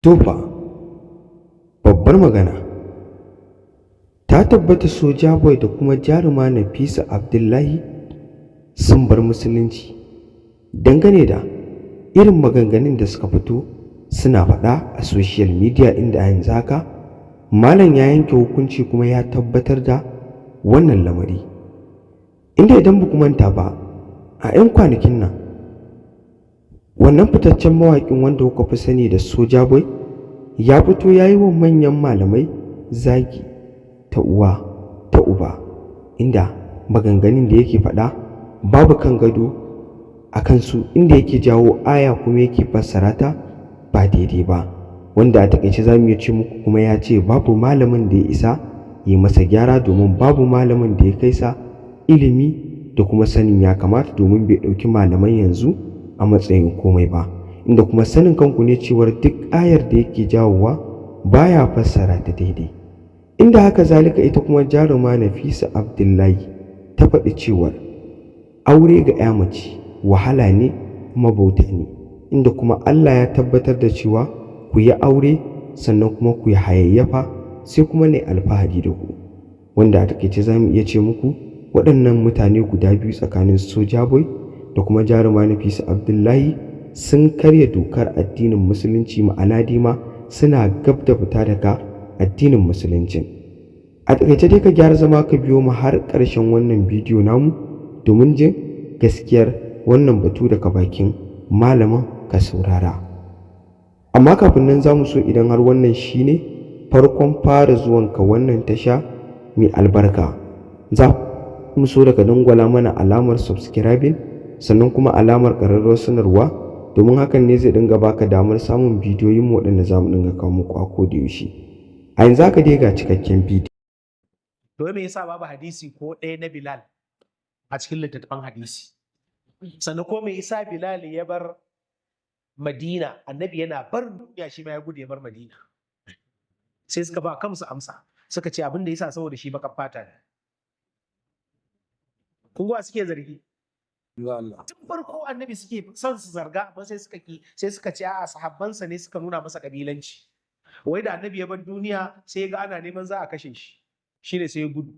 To fa, babbar magana ta tabbata, Soja Boy da kuma jaruma Nafisa Abdullahi sun bar Musulunci dangane da irin maganganun da suka fito suna faɗa a social media, inda a yanzu haka malam ya yanke hukunci kuma ya tabbatar da wannan lamari. Inda idan ba ku manta ba, a 'yan kwanakin nan wannan fitaccen mawaƙin wanda kuka fi sani da Soja Boy ya fito ya yi wa manyan malamai zagi ta uwa ta uba, inda maganganun da yake faɗa babu kan gado a kansu, inda yake jawo aya kuma yake fassara ta ba daidai ba, wanda a taƙaice za mu iya ce muku kuma ya ce babu malamin da ya isa yi masa gyara, domin babu malamin da ya kai sa ilimi da kuma sanin ya kamata, domin bai ɗauki malaman yanzu a matsayin komai ba, inda kuma sanin kanku ne cewar duk ayar da yake jawowa baya fassara ta daidai. Inda haka zalika ita kuma jaruma Nafisa Abdullahi ta faɗi cewar aure ga 'ya mace wahala ne kuma bauta ne, inda kuma Allah ya tabbatar da cewa ku yi aure sannan kuma ku yi hayayyafa, sai kuma ne alfahari da ku. Wanda a taƙaice za mu iya ce muku waɗannan mutane guda biyu, tsakanin Soja Boy da kuma jaruma Nafisa Abdullahi, sun karya dokar addinin Musulunci, ma'ana dai ma suna gab da fita daga addinin Musulunci. A taƙaice dai, ka gyara zama ka biyo mu har ƙarshen wannan bidiyo namu domin jin gaskiyar wannan batu daga bakin malamin ka saurara. Amma kafin nan, za mu so idan har wannan shine farkon fara zuwanka wannan tasha mai albarka, za mu so da ka dangwala mana alamar subscribing, sannan kuma alamar ƙararrawar sanarwa, domin hakan ne zai dinga baka damar samun bidiyoyin waɗanda za mu dinga kawo muku a koda yaushe. A yanzu haka dai ga cikakken bidiyo. To, me yasa babu hadisi ko ɗaya na Bilal a cikin littattafan hadisi? Sannan ko me yasa Bilal ya bar Madina? Annabi yana bar duniya, shi ma ya gudu ya bar Madina. Sai suka ba kansu amsa, suka ce abin da yasa saboda shi baƙar fata ne. Kun ga suke zargi tun farko, Annabi suke son su zarga, amma sai suka ki, sai suka ce a'a, sahabbansa ne suka nuna masa kabilanci. Wai da Annabi ya bar duniya, sai ya ga ana neman za a kashe shi, shine sai ya gudu.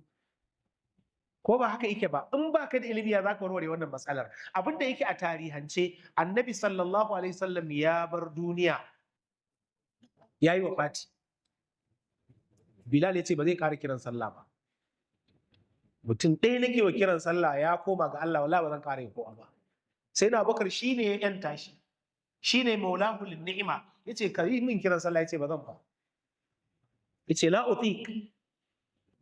Ko ba haka yake ba? In ba ka da ilimi, ya zaka warware wannan matsalar? Abin da yake a tarihance, Annabi sallallahu alaihi wasallam ya bar duniya, ya yi wafati. Bilal ya ce ba zai ƙara kiran sallah ba. Mutum ɗaya nake wa kiran sallah, ya koma ga Allah, wallahi ba zan ƙara yin kowa ba. Sai na Bakar shine ya yanta shi, shine maulahu ni'ima, yace ka yi min kiran sallah. Yace ba zan ba. Yace la utiq,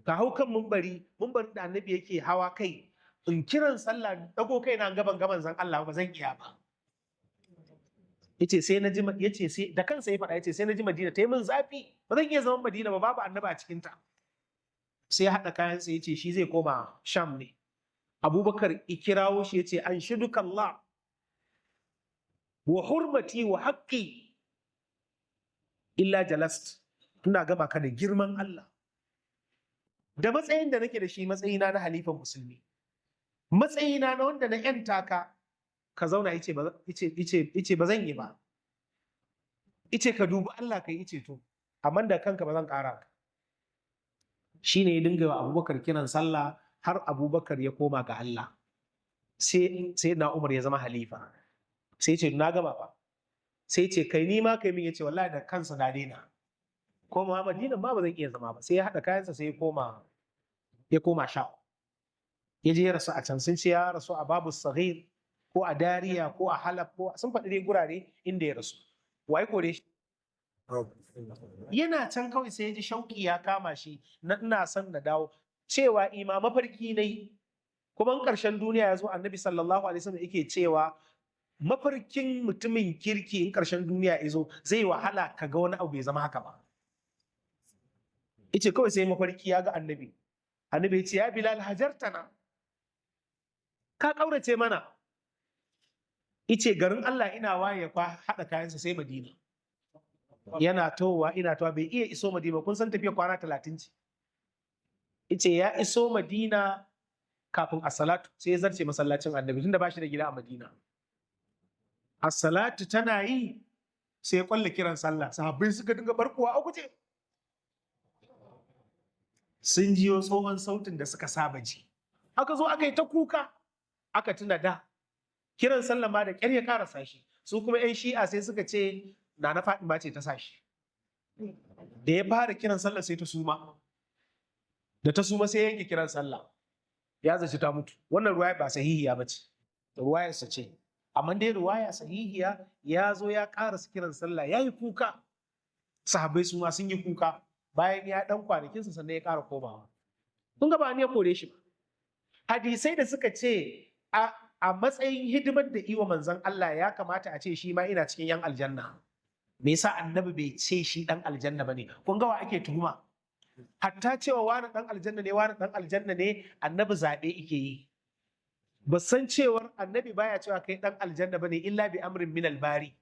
ka hau kan mumbari, mumbarin da Annabi yake hawa kai, in kiran sallah, dago kai na gaban gaban zan Allah, ba zan iya ba. Yace sai na ji, yace sai da kansa ya faɗa, yace sai na ji Madina ta yi min zafi, ba zan iya zaman Madina ba babu Annabi a cikin ta. Sai ya haɗa kayansa, ya ce shi zai koma Sham ne. Abubakar ikirawo shi, ya ce an shiduka Allah wa hurmati wa haqqi illa jalast, ina gama ka da girman Allah da matsayin da nake da shi, matsayina na halifan Musulmi, matsayina na wanda na yanta ka, ka zauna. Yace ba zan yi ba. Yace ka dubi Allah kai. Yace to, amma da kanka ba zan ƙara ka. Shine ya dinga wa Abubakar kiran sallah har Abubakar ya koma ga Allah. Sai na Umar ya zama halifa, sai ce na gama fa. Sai ce kai, ni ma kai min. Yace wallahi da kansa na daina, ko Madina ma ba zan iya zama ba. Sai ya haɗa kayansa, sai ya koma Sha, ya je ya rasu a can. Sun ce ya rasu a Babu Saghir ko a Dariya ko a Halab, ko sun faɗi dai gurare inda ya rasu. Wai kore shi yana can kawai, sai ya ji shauki ya kama shi na ina son na dawo, cewa ima mafarki ne kuma in ƙarshen duniya ya zo. Annabi sallallahu alaihi wasallam yake cewa mafarkin mutumin kirki in ƙarshen duniya ya zo, zai wahala ka ga wani abu bai zama haka ba. Yace kawai sai mafarki ya ga Annabi. Annabi ya ce ya Bilal, hajartana, ka ƙaurace mana. Ice garin Allah ina waye kwa haɗa kayansa sai Madina. Yana towa, ina towa, bai iya iso Madina. Kun san tafiya kwana 30 ce. Ice ya iso Madina kafin asalatu, sai ya zarce masallacin Annabi, tunda ba shi da gida a Madina. Asalatu tana yi, Sai ya kwalla kiran sallah, sahabbai suka dinga barkuwa a guje. Sun jiyo tsohon sautin da suka saba ji. Aka zo aka yi ta kuka, aka tuna da kiran sallah ma da ƙyar ya karasa shi. Su kuma 'yan Shi'a sai suka ce Nana Fatima ce ta sa shi. Da ya fara kiran sallah sai ta suma. Da ta suma sai yanke kiran sallah. Ya zaci ta mutu. Wannan ruwaya ba sahihiya ba ce. Ruwayarsa ce. Amma dai ruwaya sahihiya, ya zo ya karasa kiran sallah, ya yi kuka. Sahabbai su ma sun yi kuka. Bayan ya dan kwanakinsa sannan ya ƙara komawa. Kun ga ba ni ya kore shi ba. Hadisai da suka ce a matsayin hidimar da iwa manzon Allah ya kamata a ce shi ma ina cikin yan aljanna. Me yasa Annabi bai ce shi dan aljanna bane? Kun ga wa ake tuhuma? Hatta cewa wani dan aljanna ne, wani dan aljanna ne, Annabi zabe yake yi. Ba san cewar Annabi baya cewa kai dan aljanna bane illa bi amrin min albari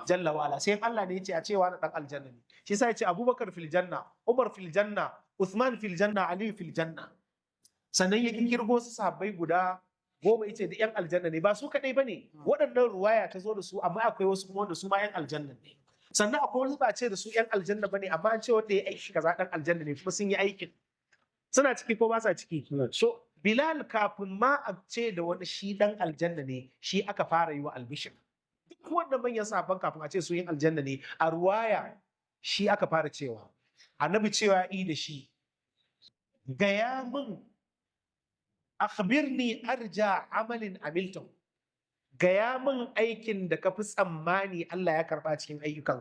jalla wa ala, sai Allah ne ya ce a ce wani dan aljanna ne. Shi yasa ya ce Abubakar fil janna, Umar fil janna, Uthman fil janna, Ali fil janna. Sannan ya kirgo su sahabbai guda 10, yace da yan aljanna ne. Ba su kadai bane waɗannan ruwaya ta zo da su, amma akwai wasu kuma wanda su ma yan aljanna ne. Sannan akwai wasu ba ce da su yan aljanna bane, amma an ce wanda ya aiki kaza dan aljanna ne, kuma sun yi aikin. Suna ciki ko ba sa ciki? So Bilal, kafin ma a ce da wani shi dan aljanna ne, shi aka fara yi wa albishir. Duk wannan manyan sahabban, kafin a ce su yin aljanna ne a ruwaya, shi aka fara cewa. Annabi cewa yi da shi, "Gaya min, akhbirni arja amalin amiltum, gaya min aikin da ka fi tsammani Allah ya karba cikin ayyukan,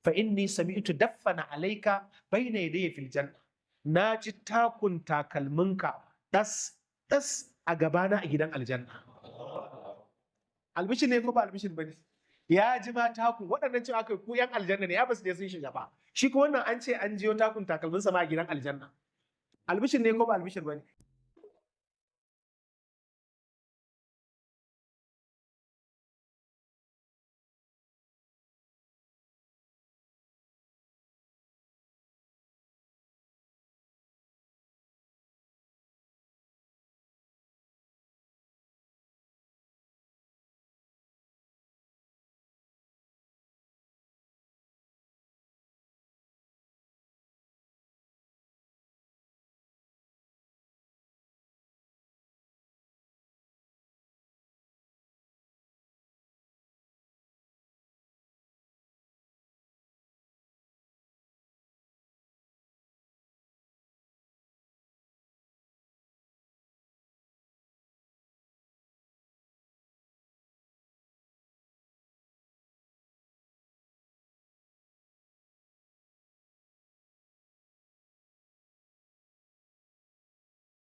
fa inni sami'tu daffana alaika baina yadayya fil janna, na ji takun takalminka das das a gabana a gidan aljanna." Albishir ne ko ba albishir bane? Ya ji ma takun waɗannan cewa aka ku yan aljanna ne, ya basu ne sun shiga ba. Shi ko wannan an ce an jiyo takun takalminsa ma a gidan aljanna. Albishir ne ko ba albishir bane?